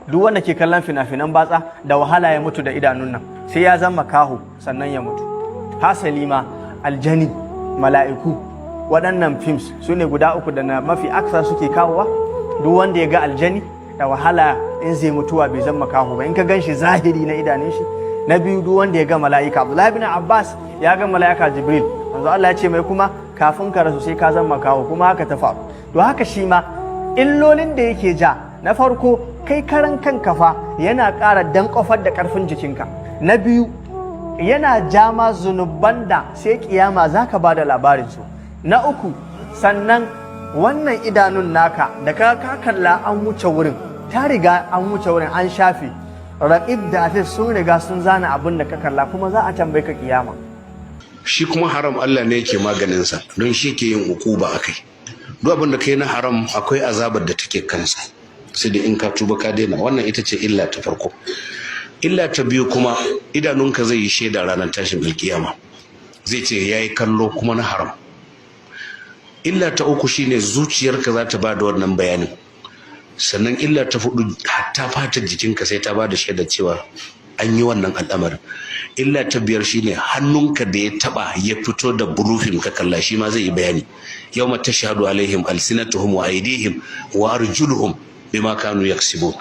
Duk wanda ke kallon fina-finan batsa, da wahala ya mutu da idanun nan, sai ya zama kaho sannan ya mutu. Hasali ma aljani, mala'iku, waɗannan films su ne guda uku da na mafi aksa suke kawowa. Duk wanda ya ga aljani, da wahala in zai mutuwa bai zama kaho ba, in ka gan shi zahiri na idanun shi. Na biyu, duk wanda ya ga mala'ika. Abdullahi bin Abbas ya ga mala'ika Jibril. Manzo Allah ya ce mai kuma kafin ka rasu sai ka zama kaho, kuma haka ta faru. To haka shi ma illolin da yake ja, na farko, kai karan kanka fa yana ƙara danƙofar da ƙarfin jikinka. Na biyu, yana jama zunuban da sai kiyama za ka ba da labarinsu. Na uku, sannan wannan idanun naka da ka kalla, an wuce wurin, ta riga an wuce wurin, an shafe. Raƙib da Atid sun riga sun zana abin da ka kalla, kuma za a tambaye ka kiyama. Shi kuma haram, Allah ne yake maganinsa, don shi ke yin ukuba a kai. Duk abin da kai na haram, akwai azabar da take kansa, sai da in ka tuba ka daina. Wannan ita ce illa ta farko. Illa ta biyu kuma, idanunka zai yi shaida ranar tashin alkiyama, zai ce ya yi kallo kuma na haram. Illa ta uku shine zuciyarka za ta ba da wannan bayanin. Sannan illa ta hudu, hatta fatar jikinka sai ta ba da shaida cewa an yi wannan al'amarin. Illa ta biyar shine hannunka da ya taba ya fito da blue film ka kalla, shi ma zai yi bayani. Yawma tashhadu alaihim alsinatuhum wa aydihim wa arjuluhum bima kanu yaksibun.